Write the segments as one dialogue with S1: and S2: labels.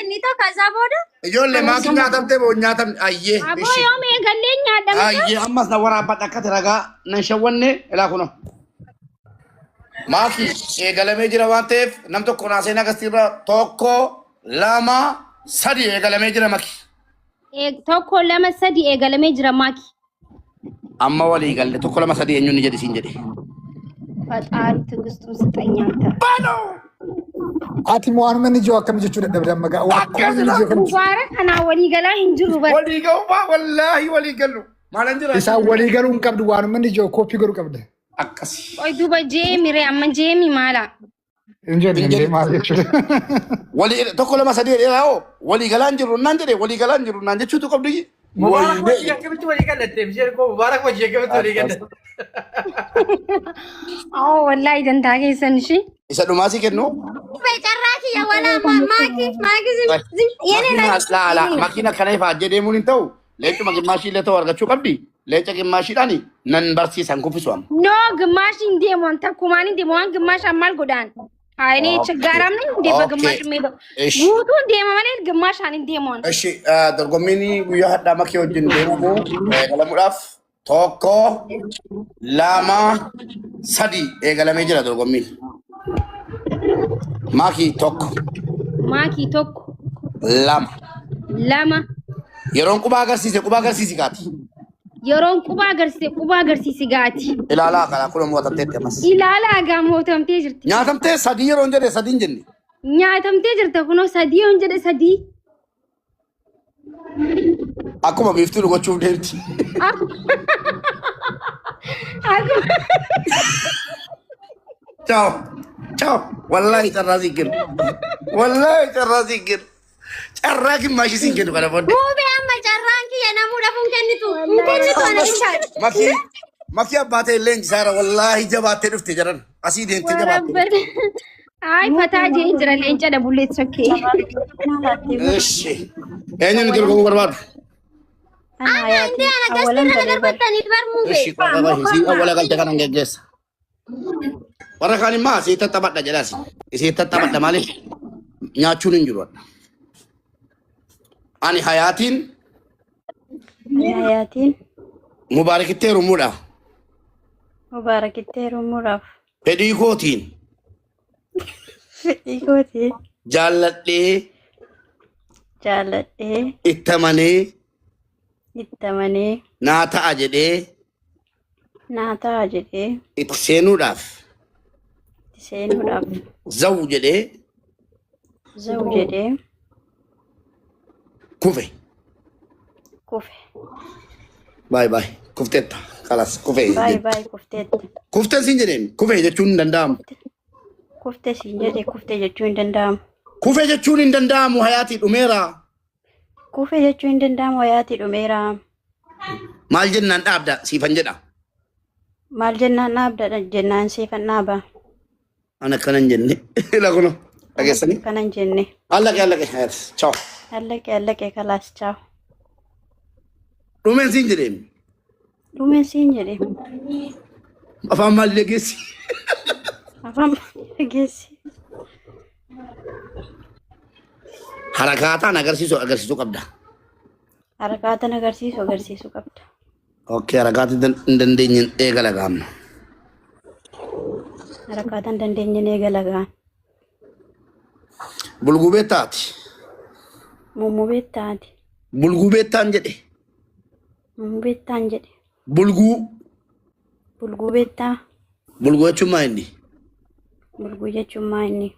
S1: kennita kaza booda.
S2: Ijoollee maakii nyaatamtee moo nyaatamne? Ayyee.
S3: Aboo
S2: Ishi.
S3: yoom eegallee nyaadhamta?
S2: Ayyee ammas na waraabbadha akkati ragaa nan shawwanne ilaa kunoo. Maakii eegalamee jira waan ta'eef nam tokko naa seenaa agarsiirra tokko lama sadi eegalamee jira maki.
S3: Tokko lama sadi eegalamee jira maaki.
S2: Amma walii galle tokko lama sadi eenyuun ni jedhi siin jedhe.
S3: ፈጣሪ ትዕግስቱን ስጠኝ አንተ።
S4: Ati moo waanuma inni jiru akkam jechuu dadhabde amma gaa akkuma inni jiru kan
S3: Mubarak kanaa walii galaa hin jirru bara.
S2: Walii galu baa wallaahi walii galu. Maalan jira?
S4: isaan walii galuu hin qabdu waanuma inni jiru kooppii godhuu qabda.
S2: Akkasi.
S3: Qoy duuba jeemi ree amma jeemi maala?
S4: Hin jenne
S2: Hin
S4: illee
S2: jedhu.
S4: maal jechuudha.
S2: Walii tokko lama sadii dheeraa hoo walii galaa hin jirru naan jedhe walii galaa hin jiru naan jechuutu qabdu.
S5: Mubaarak wajjin akkamitti walii gallatte? Isheen koo Mubaarak wajjin akkamitti walii gallatte?
S3: Oo wallaahi dantaa keessan ishee.
S2: Isa dhumaa si kennu.
S1: Be carraa kiyya walaa maaki maaki zim zim yene na.
S2: Makiina laala makiina kana ifaa deemuun hin ta'u leencuma gimmaashii illee ta'u argachuu qabdi. Leenca gimmaashiidhaan nan barsiisan kuffisu amma.
S3: No ግማሽ hin deemu an takkumaan hin deemu waan ግማሽ maal godhaan? Haa inni ችጋራም ነኝ እንዴ በግማሽ የሚሄደው
S2: እሺ
S3: guutuun deema malee ግማሽ hin deemu an.
S2: Eshi dorgommiin guyyaa hadhaa makee wajjin deemamu eegalamuudhaaf tokko lama sadi eegalamee jira dorgommiin. Maakii tokko
S3: Maakii tokko
S2: lama.
S3: lama
S2: Yeroon quba agarsiise quba agarsiisi gaati.
S3: Yeroon quba agarsiise quba agarsiisi gaati.
S2: Ilaalaa kana kun mootamteetti ammas.
S3: Ilaalaa gaa mootamtee jirti.
S2: Nyaatamtee sadii yeroon jedhe sadii hin jenne.
S3: Nyaatamtee jirta kunoo sadii yoon jedhe sadii.
S2: Akkuma biiftuu gochuuf deemti.
S3: Akkuma
S2: Ciao. Ciao. Wallahi carraa siin kennu. Wallahi carraa siin kennu. Carraa gimmaashii siin kennu kana booddee.
S1: Muubee amma carraan kiyya namuu dhafuun kennitu. Hin kennitu ana bishaan.
S2: Makii makii abbaa ta'e illee injisaara wallaahi jabaattee dhufte jedhan. Asii deemtee jabaattee.
S3: Warabbar. Ay fataa jee jira leenca dhabullee sokkee.
S2: Eshi. Eenyuun dorgomuu barbaadu?
S1: Ana indee ana gastirra na darbattanii bar muubee.
S2: Eshi qofa bahi. Sii awwala galte kanan geggeessa. Warra kaan immoo asii tattaphadha jedhaas. Isii tattaphadha maaliif nyaachuun hin jiru. Ani hayaatiin
S6: Ani hayaatiin
S2: mubaarakitti heerumuudha.
S6: Mubaarakitti heerumuudhaaf
S2: Fedhii kootiin
S6: fedhii kootiin
S2: jaalladhee
S6: jaalladhee
S2: itti amanee
S6: itti amanee
S2: naa ta'a jedhee
S6: naa ta'a jedhee
S2: itti seenuudhaaf
S6: itti seenuudhaaf
S2: zawu jedhee
S6: zawu jedhee
S2: kufe.
S6: Kufe.
S2: Baay baay kufteetta. Kalas kufe.
S6: Baay baay kufteetta.
S2: Kufteen siin jedheen kufe jechuun hin danda'amu.
S6: Kufte siin jedhe kufte jechuun hin danda'amu.
S2: Kufe jechuun hin danda'amu hayaatii dhumeera.
S6: Kufe jechuun hin danda'amu hayaatii dhumeera.
S2: Maal jennaan dhaabda siifan jedha.
S6: Maal jennaan dhaabda jennaan siifan dhaaba.
S2: Ana akkana hin jenne. Ila kuno dhageessanii.
S6: Akkana hin jenne.
S2: Allaqee allaqee hayaati. Ciao.
S6: Allaqee allaqee kalaas chaaw.
S2: Dhumeen siin jedheen.
S6: Dhumeen siin jedhe.
S2: Afaan maal dhageessi?
S6: Afaan maal dhageessi?
S2: Harakaataan agarsiisu agarsiisuu qabda.
S6: Harakaataan agarsiisu agarsiisuu qabda.
S2: Okay, harakaatii hin dandeenye eegala gaamna.
S6: Harakaataan dandeenye eegala gaan.
S2: Bulguu beektaati.
S6: Mummuu beektaati.
S2: Bulguu beektaan jedhe.
S6: Mummuu beektaan jedhe.
S2: Bulguu.
S6: Bulguu beektaa.
S2: Bulguu jechuun maa inni?
S6: Bulguu jechuun maa inni?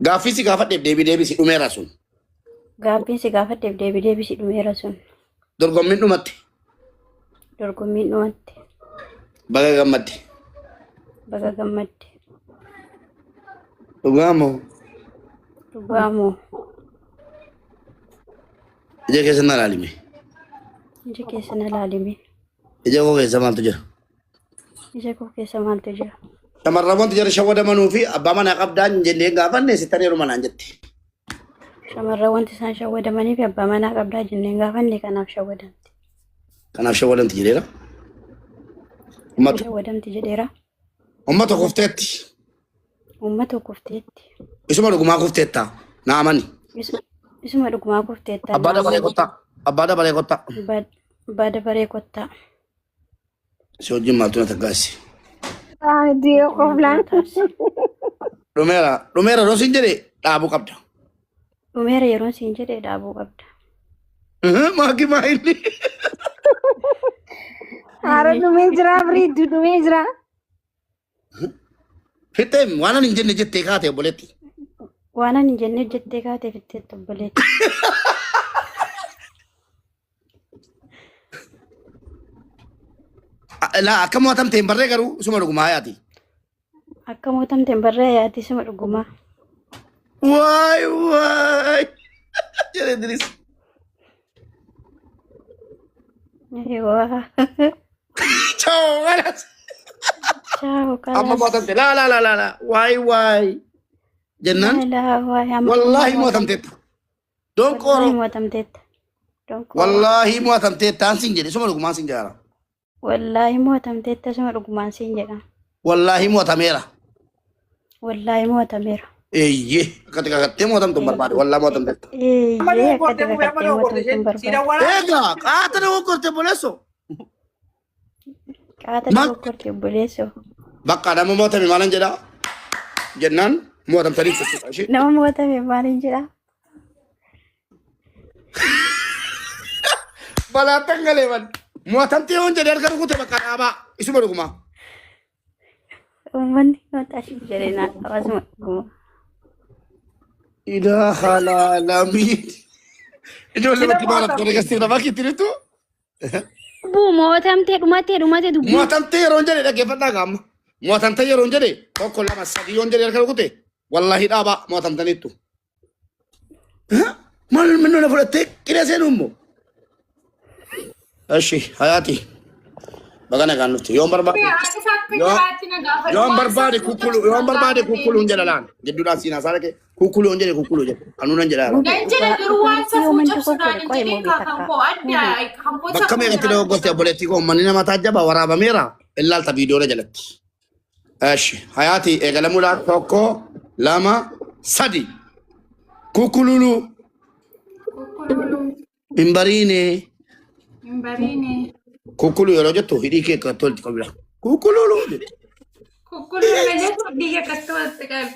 S2: Gaaffii si gaafadheef deebii deebisi dhumeera sun.
S6: Gaaffiin si gaafadheef deebii deebisi dhumeera sun.
S2: Dorgommiin dhumatte.
S6: Dorgommiin dhumatte.
S2: Baga gammadde.
S6: Baga gammadde.
S2: Dhugaa moo?
S6: Dhugaa moo?
S2: Ija keessa na ilaalime.
S6: Ija keessa na ilaalime.
S2: Ija koo keessa maaltu jira?
S6: Ija koo keessa maaltu jira?
S2: Shamarran wanti jara shawwadamanuu fi abbaa manaa qabdaan jennee gaafanne sitti heeruma naan jette.
S6: Shamarran wanti isaan shawwadamanii fi abbaa manaa qabdaa jennee gaafanne kanaaf shawwadamti.
S2: Kanaaf shawwadamti jedheera. Uummata
S6: Shawwadamti jedheera.
S2: uummata kufteetti.
S6: Uummata kufteetti.
S2: Isuma dhugumaa kufteetta. Na amani.
S6: Isuma dhugumaa kufteetta.
S2: Abbaa dabaree kottaa. Abbaa dabaree kottaa.
S6: Abbaa dabaree kottaa.
S2: Si wajjin maaltu na taggaasi?
S3: Diyo qoflaan.
S2: Dhumeera. Dhumeera yeroo siin jedhe dhaabuu qabda.
S6: Dhumeera yeroon siin jedhe dhaabuu qabda.
S2: Maaki maa inni?
S3: Haara dhumee jira biriiddu dhumee jira.
S2: Fixeem waan ani hin jenne jettee kaate obboleetti.
S6: Waan ani hin jenne jettee kaatee fixxeetta obboleetti.
S2: Laa akka mo'atamte hin barree garuu isuma dhugumaa hayaati.
S6: Akka mo'atamte hin barree hayaati isuma dhugumaa.
S2: Waay waay. Jedhe Idris.
S6: Eewwaa.
S2: Chao kalas.
S6: Chaawo
S2: Amma
S6: kalaas.
S2: mo'atamte laa laa laa laa laa waay waay. Jennaan
S6: Laa waay amma
S2: wallaahi mo'atamteetta. Donqooro.
S6: Wallaahi mo'atamteetta. Donqooro.
S2: Wallaahi mo'atamteetta aan siin jedhe isuma dhugumaan siin jedha.
S6: Wallaahi mo'atamteetta isuma dhugumaan siin jedha.
S2: Wallaahi mo'atameera.
S6: Wallaahi mo'atameera.
S2: Eeyyee akkatti kakattee mo'atamtu hin barbaade wallaahi mo'atamteetta.
S6: Eeyyee akkatti kakattee mo'atamtu hin barbaade.
S2: Egaa qaata dogoggorte obboleessoo.
S6: Qaata dogoggorte obboleessoo.
S2: Bakka nama mo'atame maalan jedhaa jennaan mo'atamtanii jechuudha ishee.
S6: Nama mo'atame maalin jedhaa?
S2: Balaattan galee ban. Mo'atamtee yoon jedhee harka rukute bakka dhaabaa isuma dhugumaa.
S6: Uummanni mo'ataa jedhee naan hawaasuma dhugumaa.
S2: Ilaaha laalamiin. Ijoollee bakki maal akka gastii nama kitiritu.
S3: Buu mo'atamtee dhumatee dhumatee dubbii.
S2: Mo'atamtee yeroon jedhe dhaggeeffadhaa gaamma. Mo'atamtee yeroon jedhe tokko lama sadii yoon jedhe harka rukute wallaahi dhaabaa mo'atamtaniittu. Maal minnu na fudhattee qiree seenu immoo. Eshi hayaati baga nagaan dhufte yoon barbaade yoon barbaade kukkulu yoon barbaade kukkuluun jedha laan gidduudhaan siinaa isaa dhaqee kukkulu yoon jedhe kukkulu jedhe anuunan jedha laan.
S7: Nan jedha garuu waan safuu cabsuudhaan hin jedhin kaa kan koo adda kan koo
S2: Bakka
S7: safuu
S2: meeqatti dogoggorte obboleettii koo manni nama taajjaba waraabameera illaalta viidiyoodha jalatti. Eshi hayaati eegalamuudhaan tokko lama sadi kukkululu
S7: Kukkululu
S2: hin bariine.
S7: hin bariine.
S2: Kukkuluu yeroo jettu hidhii kee akkatti walitti qabda. Kukkululu jedhe.
S7: Kukkululu na jettu hidhii kee akkatti walitti qabi.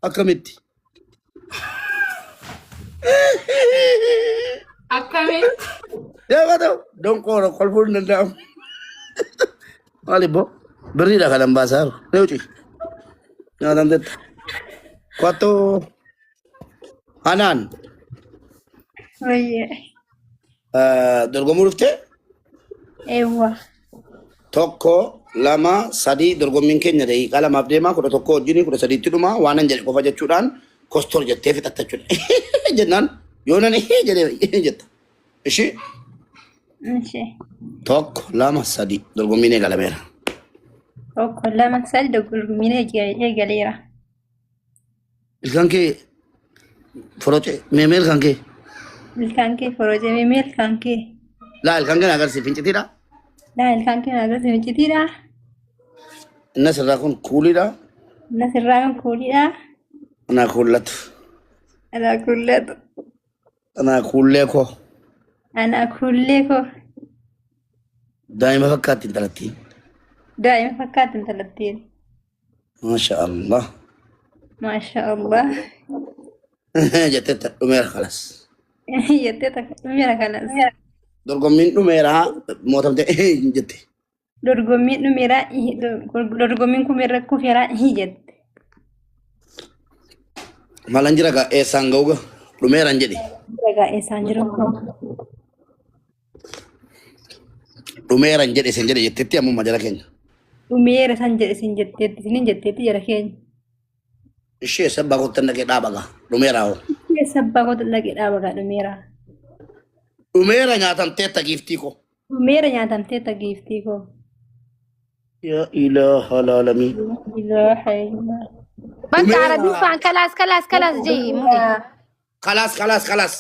S2: Akkamitti?
S7: Akkamitti?
S2: Yaa ta'u donqooro kolfuun hin danda'amu. Maali boo? Birriidha kan baasaa jiru. Lewci. Nyaatamtetta. Kottu. Anaan.
S1: Wayyee.
S2: Dorgomuu dhuftee?
S1: Eewwa.
S2: Tokko, lama, sadii dorgommiin keenya daqiiqaa lamaaf deema 11 wajjin 13tti dhuma waan an jedhe qofa jechuudhaan kostor jettee fixatta jechuudha. Jennaan yoo nan jedhee jetta. Ishii
S1: Ishee.
S2: tokko, lama, sadii dorgommiin eegalameera.
S1: Tokko, lama, sadi dorgommiin eegaleera.
S2: Ilkaan kee forocee meemee ilkaan kee.
S1: Ilkaan kee forocee meemee ilkaan kee.
S2: Laa ilkaan kee na agarsiif fincitiidha.
S1: Laa ilkaan kee na agarsiif fincitiidha.
S2: Inni asirraa kun kuuliidha.
S1: Inni asirraa kun kuuliidha.
S2: Anaa kuullatu.
S1: Anaa kuullatu.
S2: Anaa kuullee koo.
S1: Anaa kuullee koo.
S2: Daa'ima fakkaatti intalattiin.
S1: Daa'ima fakkaatti intalattiin.
S2: Maasha Allah.
S1: Maasha Allah.
S2: Jettee dhumeera kalas.
S1: Jettee takka dhumeera kalas.
S2: Dorgommiin dhumeera mootamte jette.
S1: Dorgommiin dhumeera dorgommiin kumeera kufeera jette.
S2: Malan jira gaa eessaan ga'u gaa dhumeeraan jedhe.
S1: Ragaa eessaan jiru.
S2: Dhumeeraan jedhe isin jedhe jettetti ammuma jara keenya.
S1: Dhumeera san jedhe isin jetteetti isinin jetteetti jara keenya.
S2: Ishee sabbaa kottan dhaqee dhaaba gaa dhumeeraa hoo.
S1: Ishee sabbaa kottan dhaqee dhaaba gaa dhumeera.
S2: Dhumeera nyaatamteetta giiftii koo.
S1: Dhumeera nyaatamteetta giiftii koo.
S2: Yaa ilaaha laalamiin.
S1: Ilaaha illallah.
S3: Bakka Arabiffaan kalaas kalaas kalaas jee mube.
S2: Kalaas kalaas kalaas.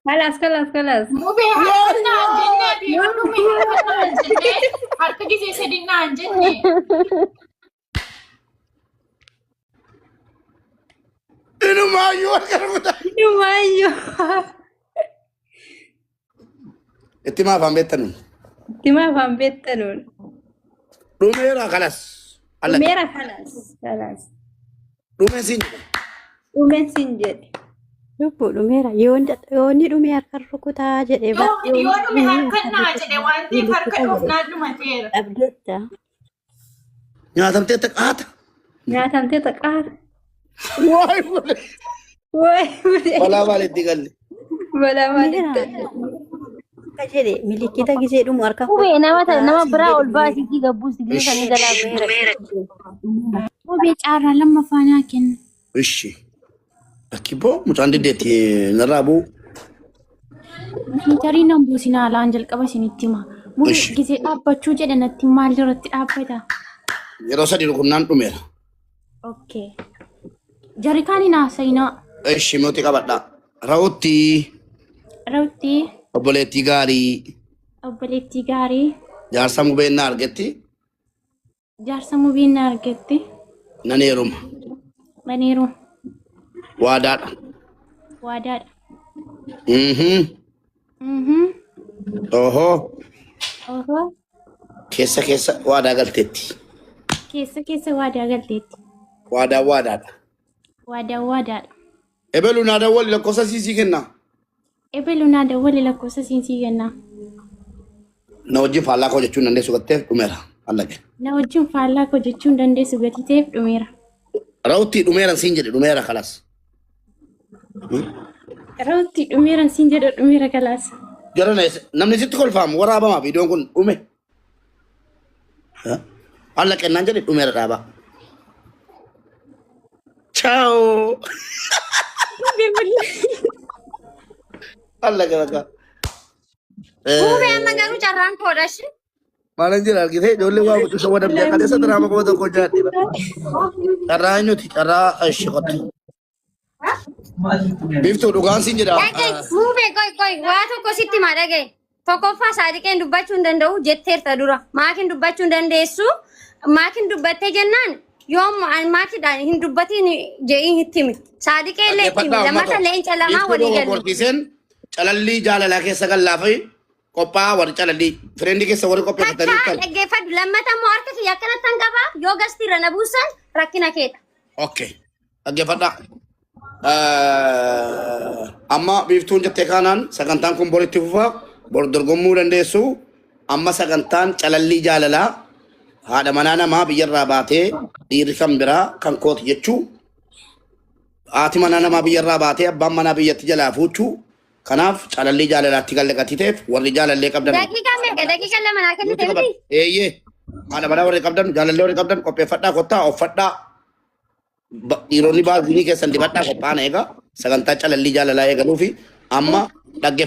S1: Kalaas kalaas kalaas.
S7: Mubee harka naan jennee yeroo dhume harka naan jennee harka gisee sadi naan jennee.
S2: Inumaayyuu harka rukutaa.
S1: Inumaayyuu.
S2: Itti maa afaan beektan?
S1: Itti maa afaan beektanuun.
S2: Dhumeera kalas. Alla.
S1: Dhumeera kalas. Kalas.
S2: Dhumeen siin jedhe.
S1: Dhumeen siin jedhe.
S6: Lubbuu dhumeera. Yoo inni dhume harka rukutaa jedhee
S7: Yoo dhume harka naa jedhe waan ta'eef harka dhoofnaan dhumateera.
S6: dhabdeetta.
S2: Nyaatamtee taqaata.
S1: Nyaatamtee taqaata.
S2: Waay fuudhe.
S1: Waay fuudhe.
S2: Balaa maalitti galle?
S1: Balaa maalitti galle?
S6: Akka jedhe milikkita gisee dhumu harka
S3: Qubee nama nama biraa ol baasiitii gabbuusi gisee sanii jalaa
S8: Qubee caarraa lammaffaa naa kenna.
S2: Ishi. Akkibboo mucaan diddeetti narraa bu'u.
S8: Fiitarii nan buusinaa alaan jalqaba isinitti hima. Mubee
S2: Ishi.
S8: gisee dhaabbachuu jedhe natti maal irratti dhaabbata?
S2: Yeroo sadi rukunnaan dhumeera.
S8: Okay. Jarri kaan hin haasa'inaa.
S2: Ishi mootii qabadhaa. Rawutti
S8: Rawutti
S2: obboleettii gaarii
S8: obboleettii gaarii
S2: jaarsa mubeen na argetti
S8: jaarsa mubeen na argatte
S2: nan heeruma.
S8: nan heeruma.
S2: Waadaadha.
S8: Waadaadha.
S2: Mhm.
S8: Mhm.
S2: Ohoo.
S8: Ohoo.
S2: Keessa keessa waadaa galteetti.
S8: Keessa keessa waadaa galteetti.
S2: Waadaan waadaadha.
S8: Waadaan waadaadha.
S2: Ebelu naa dawwali lakkoofsa siisii kennaa.
S8: Ebelu naa dawwali lakkoofsa siisii kennaa.
S2: Na wajjin faallaa koo jechuun dandeessu gatteef dhumeera. Allaqe.
S8: Na wajjin faallaa koo jechuun dandeessu gatii ta'eef dhumeera.
S2: Rawutti dhumeera siin jedhe dhumeera kalaas.
S8: Rawutti dhumeera siin jedhe dhumeera kalaas.
S2: Jara namni sitti kolfaamu waraabama viidiyoon kun dhume. Allaqe naan jedhe dhumeera dhaabaa. Ciao. Allaqe bakka.
S1: Buubee amma garuu carraan koodha shi.
S2: Maalan jira argitee ijoollee waa guddisa wadabdee kaleessa diraama kuma tokko jaadhe. Carraa eenyuti? Carraa ishee qotti. Biiftuu dhugaan siin jedha.
S1: Dhaga'i muubee qoy qoy waa tokko sitti maa dhaga'i. Tokkoffaa saadiqeen dubbachuu hin danda'u jetteerta dura. Maakin dubbachuu hin dandeessu. Maakin dubbattee jennaan yoom maakidhaan hin dubbatiin jedhii itti himi. Saadiqee illee itti himi. Lammata leenca lamaa walii galu.
S2: Gorsiiseen calallii jaalalaa keessa gallaafai qophaa'aa warri calallii fireendii keessa warri qopheeffatanii
S1: Takkaa
S2: dhuftan.
S1: dhaggeeffadhu. Lammata immoo harka kiyya akkanatti han qabaa yoo gastiirra na buusan rakkina keedha.
S2: Okay. Dhaggeeffadhaa. Amma biiftuun jettee kaanaan sagantaan kun boritti fufa. Bor dorgommuu dandeessu. Amma sagantaan calallii jaalalaa haadha manaa namaa biyyarraa baatee dhiirri kan biraa kan kooti jechuu. Haati manaa namaa biyyarraa baatee abbaan manaa biyyatti jalaa fuuchuu. Kanaaf calallii jaalalaatti gallaqatii ta'eef warri jaalallee qabdan.
S1: Daqiiqaa meeqa? Daqiiqa lama naa kennite
S2: Nuti
S1: miti?
S2: qaban. Eeyyee. Haadha manaa warri qabdan jaalallee warri qabdan qopheeffadhaa kottaa uffadhaa. Dhiironni baazilii keessan dibadhaa qophaa'an eegaa sagantaa calallii jaalalaa eegaluu fi amma dhaggeeffadhaa.